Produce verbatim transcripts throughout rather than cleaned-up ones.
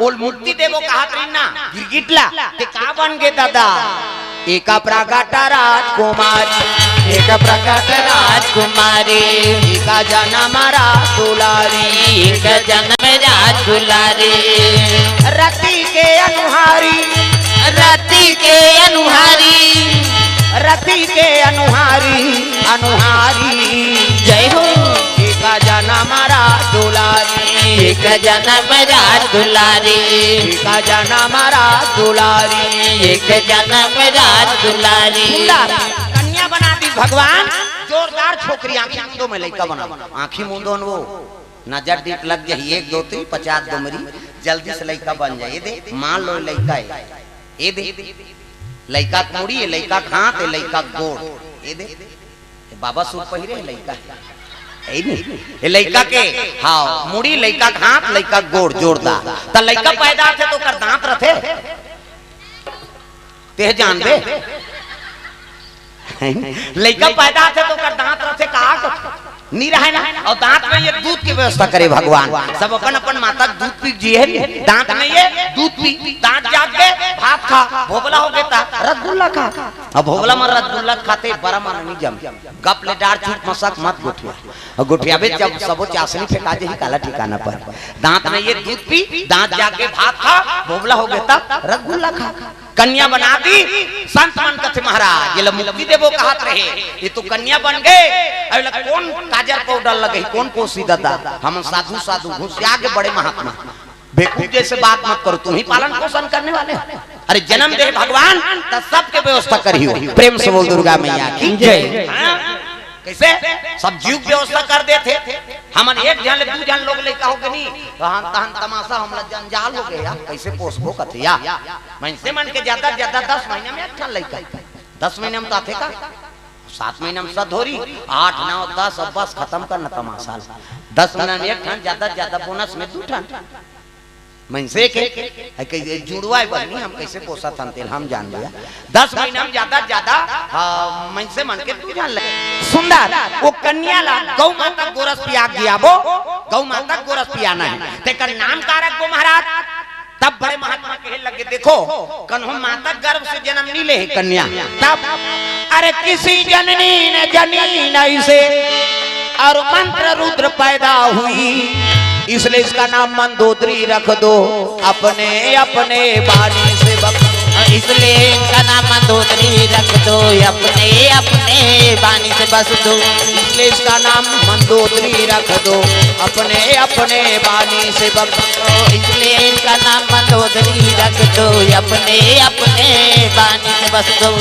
ओला मुक्ति देबो कहत रहिन ना, गिरगिट ला, ते का बन गे दादा? एका प्रकट राजकुमारी, एक प्रकट राजकुमारी, एका जनम रास दुलारी, एक जनम रास दुलारी, रति के अनुहारी, रति के अनुहारी, रति के अनुहारी, अनुहारी, जय हो। एका जनम रास दुलारी, एक जनम रास दुलारी, एका जनम रास दुलारी। एक जनम रास दुलारी। सुंदर कन्या बना दी भगवान, जोरदार छोकरी, आंखी मूंदो मैं लइका बना, आंखी मूंदो न वो नजर डीठ लग जाही, एक दो तीन पचास दो मरी, जल्दी से लइका बन जाए। ए दे, मान लो लइका है, ए दे, लइका के मुड़ी, ए लइका के हाथ, ए लइका के गोड़, ए दे, ए बाबा सूट पहिरे, ए लइका है, ए नहीं, ए लइका के, हाँ, मुड़ी, लइका के हाथ, लइका के गोड़, जोरदार। त लइका पैदा होथे त ओकर दांत रथे, तेह जानबे। लइका पैदा होथे त ओकर दांत रथे का? नी रहे ना। अउ दांत में ये दूध के व्यवस्था करे भगवान। सब अपन अपन माता के दूध पी के जिए हे। दांत में ये दूध पी, दांत जाग गे भात खा, भोबला हो गे त रसगुल्ला खा। अब भोबला म रसगुल्ला खाते बरा मन नी जम। गप ले डार चुप मसक मत गोठिया। अउ गोठियाबे जब सबो चासनी फेंका जाही काला ठिकाना पर। दांत में ये दूध पी, दांत जाग गे भात खा, भोबला हो गे त रसगुल्ला खा। कन्या बना दी, संत मन कथे महाराज, ये ला मुक्ति देबो कहत रहे, ये तो कन्या बन गे, अब एला कोन काजर पाउडर लगही, कोन पोसी दादा? हम साधु साधु घुसिया गे बड़े महात्मा, बेवकूफ जैसे बात मत करो, तुम ही पालन पोषण करने वाले हो। अरे जनम दे भगवान, त सबके व्यवस्था करिहो। प्रेम से बोल दुर्गा मैया की जय। हाँ? कइसे? सब जीव के व्यवस्था कर देथे। हमन एक झन ले दू झन लोग लइका हो गे नी, तहन तहन तमाशा हमला जंजाल हो गे यार, कइसे पोसबो कथे यार। मइनसे मन के जादा जादा दस महीना में एक ठन लइका, दस महीना में तो आथे का, सात महीना में सद होरी, आठ नौ दस, अब बस खतम करना तमाशा। दस महीना में एक ठन, जादा जादा बोनस में दू ठन। मइनसे के, है कइसे जुड़वाए बहिनी, हम कइसे पोसत हन तेल हम जान लिया। दस महीना में जादा जादा, हाँ, मइनसे मन के दू झन ले। सुंदर, वो कन्या ला गौ माता गोरस पिया के जियाबो, गौ माता गोरस पियाना है। तेकर नाम का रखबो महाराज? तब बड़े महात्मा कहे लगे, देखो, कन्हो माता गर्भ से जन्म नी ले हे कन्या। तब, अरे किसी जननी ने जनी नहीं से, और मंत्र रुद्र पैदा हुई, इसलिए इसका नाम मंदोदरी रख दो, अपने अपने बानी से बख्श दो। इसलिए इनका नाम मंदोदरी रख दो, अपने अपने बानी से बस दो। इसलिए इसका नाम मंदोदरी रख दो, अपने अपने बानी से बख्श दो। इसलिए इनका नाम मंदोदरी रख दो, अपने अपने बानी से बस दो।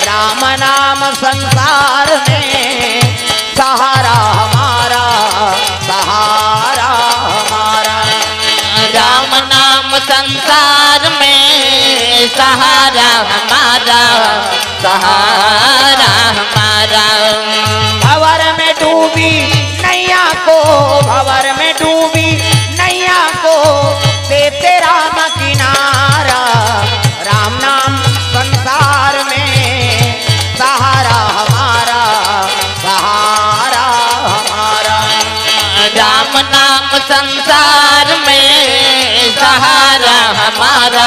राम नाम संसार में सहारा हमारा, सहारा हमारा। राम नाम संसार में सहारा हमारा, सहारा हमारा। भंवर में डूबी नैया को, भंवर में डूबी नैया को देते राम किनारा। राम नाम संसार में सहारा हमारा, सहारा हमारा। राम नाम संसार में सहारा हमारा,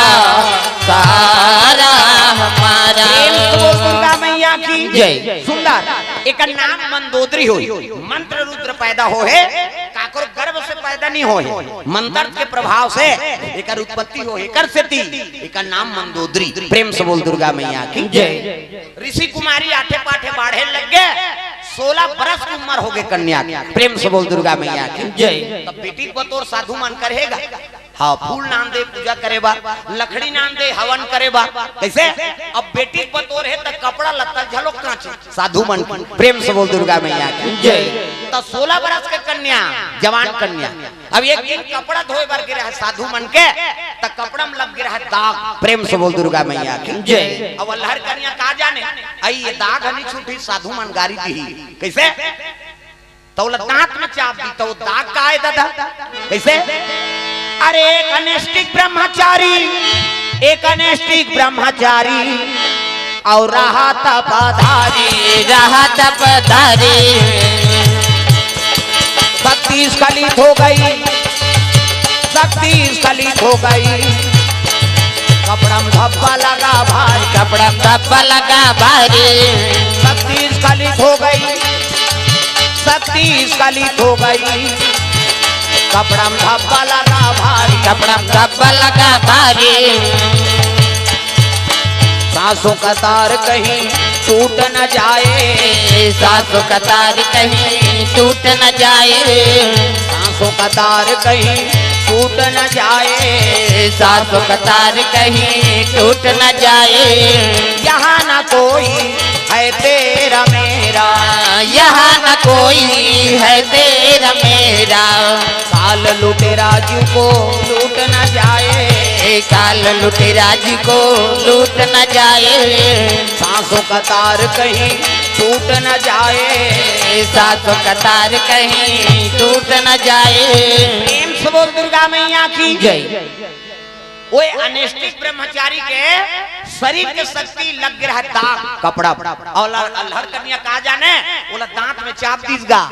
सहारा हमारा। प्रेम से बोल दुर्गा मैया की जय। सुंदर, एकर नाम मंदोदरी होय, मंत्र रुद्र पैदा होय हे, काकरो गर्भ से पैदा नहीं होय हे, मंत्र के प्रभाव से एकर उत्पत्ति होय हे, एकर सेती एकर नाम मंदोदरी। प्रेम से बोल दुर्गा मैया की जय। ऋषि कुमारी आठे पाठे बाढ़े लग गे, सोलह बरस के उम्र हो गे कन्या के। प्रेम से बोल दुर्गा मैया की जय। तब बेटी के बतौर साधु मन करेगा, हाँ, फूल नान दे पूजा करे बर, लकड़ी नान दे हवन करे बर। कइसे? अब बेटी के बतौर हे त कपड़ा लत्ता घलो कांचे। साधु मन की प्रेम से बोल दुर्गा मैया की जय। त सोलह बरस के कन्या, जवान कन्या, अब एक दिन कपड़ा धोए बर गे रहे साधु मन के, त कपड़ा में लग गे रहे दाग। प्रेम से बोल दुर्गा मैया की जय। अब अल्हर कन्या का जाने, अई ये दाग ह नी छूटी, साधु मन गारी दिही। कइसे? त ओला दांत में चाप दी, त वो दाग का आय दादा? कइसे? अरे एक अनिष्टिक ब्रह्मचारी, एक अनिष्टिक ब्रह्मचारी अउ रहा तपधारी। रहा तपधारी। बत्तीस कली हो गई, शक्ति स्खलित हो गई, कपड़ा में धब्बा लगा भारी। कपड़ा में धब्बा लगा भारी। शक्ति स्खलित हो गई, शक्ति स्खलित हो गई, कपड़ा में धब्बा लगा भारी। कपड़ा में धब्बा लगा भारी। सांसों का तार कहीं टूट न जाए। सांसों का तार कहीं टूट न जाए। सांसों का तार कहीं टूट न जाए। सांसों का तार कहीं टूट न जाए। यहाँ ना कोई है तेरा मेरा। यहाँ ना कोई है तेरा मेरा। काल लुटेरा जी को लूट न जाए। काल लुटेरा जी को लूट न जाए। सांसों का तार कहीं टूट न जाए। सांसों का तार कहीं टूट न जाए। प्रेम से बोल दुर्गा मैया की जय। वो अनैष्ठिक ब्रह्मचारी के शरीर के शक्ति लग रहा है दाग, कपड़ा। और अल्हड़ कन्या कहा जाने, बोला दांत में चाप दीस गा।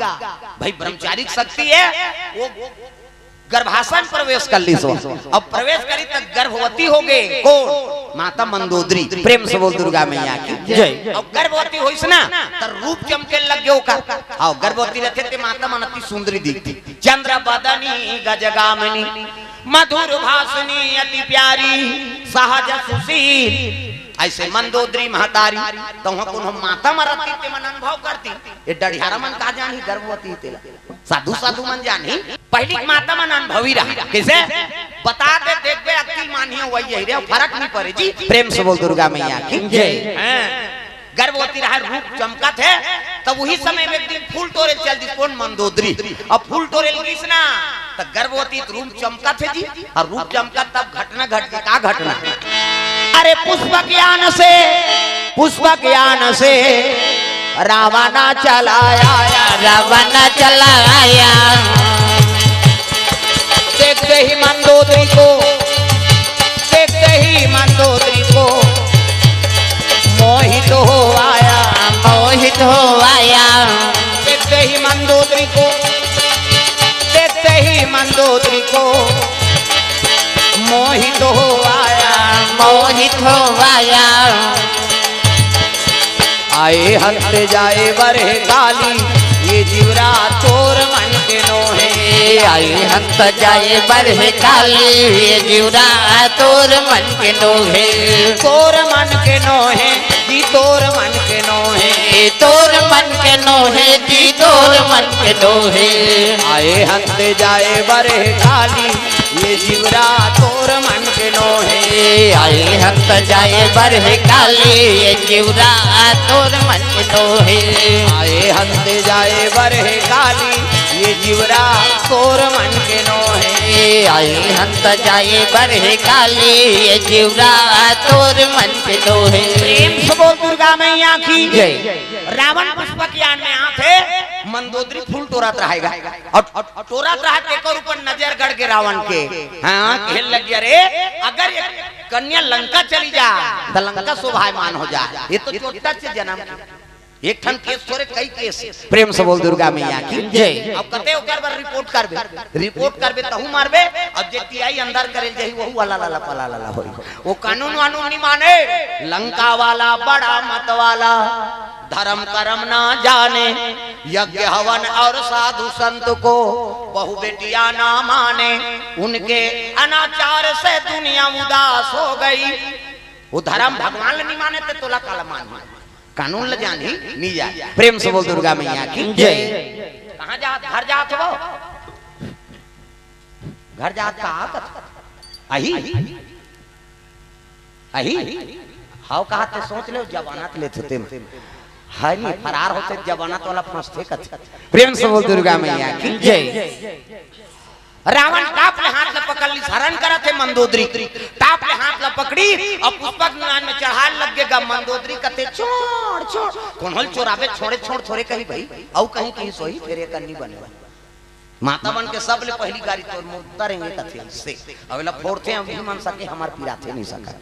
भाई ब्रह्मचारी की शक्ति है, वो गर्भाशय में प्रवेश कर ली सो। अब प्रवेश करी तो गर्भवती हो गए। कौन? माता मंदोदरी। प्रेम से बोल दुर्गा मैया की जय। अब गर्भवती होइस ना, तो रूप चमके लग गयो का। हाँ, गर्भवती रहते ते माता मन अति सुंदरी दिखती। चंद्र बदनी गजगामिनी, मधुर भाषिणी अति प्यारी, सहज सुशील। ऐसे मंदोदरी महतारी, तो वहाँ कौन हम माता मरती ते मन अनुभव करती। ये डढ़ियारा मन का जानी गर्भवती तेला। साधु साधु मन जानी। पहली माता मन अनुभवी रहा। कैसे? बता दे, देख बे, अक्ल मानियो वही यही रे, फर्क नहीं पड़े जी। प्रेम से बोल दुर्गा मैया की जय। हाँ। गर्भवती रहा, रूप चमकत है, तब वही समय में एक दिन फूल टोरे चल दी। कौन? मंदोदरी। अब फूल टोरे लगिस ना, तो गर्भवती तो रूप चमकत है जी, और रूप चमकत तब घटना घट गई। का घटना? अरे पुष्पक यान से, पुष्पक यान से रावण चलाया। रावण चलाया। देखते ही मंदोदरी को, देखते ही मंदोदरी को मोहित हो आया। मोहित हो आया। देखते ही मंदोदरी को, देखते ही मंदोदरी को मोहित हो आया। मोहित हो आया। आए हंत जाए बरह काली, ये जीवरा तोर मन के नोहे। आए हंत जाए बरह काली, ये जीवरा तोर मन के नोहे। तोर मन के नोहे, जी तोर मन के नोहे। तोर मन के नोहे, जी तोर मन के नोहे। आए हंत जाए बरह काली, ये जीवरा तोर मन के नोहे। आए हंत जाए बरह काली, ये जीवरा तोर मन के नोहे। आए हंत जाए बरह काली, ये जीवरा तोर मन के नोहे। आए हंत जाए बरह काली, ये जीवरा तोर मन के नोहे। प्रेम से बोल दुर्गा मैया की जय। रावण पुष्पक यान में आथे, मंदोदरी फूल टोरत रहेगा। और टोरत रहा, तेकर ऊपर नजर गड़ गे रावण के। हाँ, कहे लग गया, "रे, अगर ये कन्या लंका चली जा, तो लंका शोभायमान हो जा।" ये तो चोट्टा से जन्म। एक ठन केस थोरे, कई केस। प्रेम से बोल दुर्गा मैया की जय। अब कते ओकर बर रिपोर्ट करबे, रिपोर्ट करबे तहू मारबे। अब जे टीआई अंदर करे जाही, वहू वाला लाला पला लाला होई। वो कानून वानून नहीं माने। लंका वाला बड़ा मत वाला, धर्म कर्म ना जाने, यज्ञ हवन और साधु संत को बहू बेटियां ना माने। उनके अनाचार से दुनिया उदास हो गई। वो धर्म भगवान ल नहीं माने ते तोला काला मानही, कानून ल जानही नहीं जाए। प्रेम से बोल दुर्गा मैया की जय। कहाँ जात? घर जात हो? घर जात का आकत? अही? अही? हाव कहा ते सोच ले, जमानत लेथे ते। है नहीं, फरार होते जमानत वाला फंसते कथे। प्रेम से बोल दुर्गा मैया की जय। रावण टाप ले हाथ ल पकड़ ली, हरण करत हे मंदोदरी। टाप ले हाथ ल पकड़ी और पुष्पक विमान में चढ़ाए लग गे गा। मंदोदरी कथे, "छोड़, छोड़।" कौन होल चोराबे, छोड़े, छोड़, थोरे कही भाई। अउ कहीं, कहीं सोही, फेर ये कन्नी बने। माता मन के सबले पहली गारी तोर मुर्दा रेंगे कथे से। अब एला फोड़थे, हम भी मन सके, हमार पिराथे नहीं सका।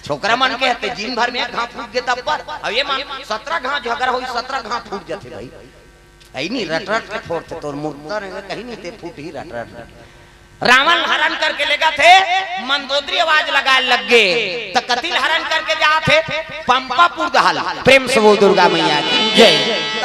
छोकरा मन के हते दिन भर में एक घाव फूट गे तब पर। अब ये मन सत्रह घाव झगड़ा होई, सत्रह घाव फूट जाथे भाई। अई नहीं, रट रट के फोड़थे, तोर मुर्दा रेंगे कहीं नहीं ते फूट ही रट रट रट। रावण हरण करके लेगथे, मंदोदरी आवाज लगाए लग गे, त कतिल हरण करके जात हे, पंपापुर दहा ल। प्रेम से बोल दुर्गा मैया की जय। त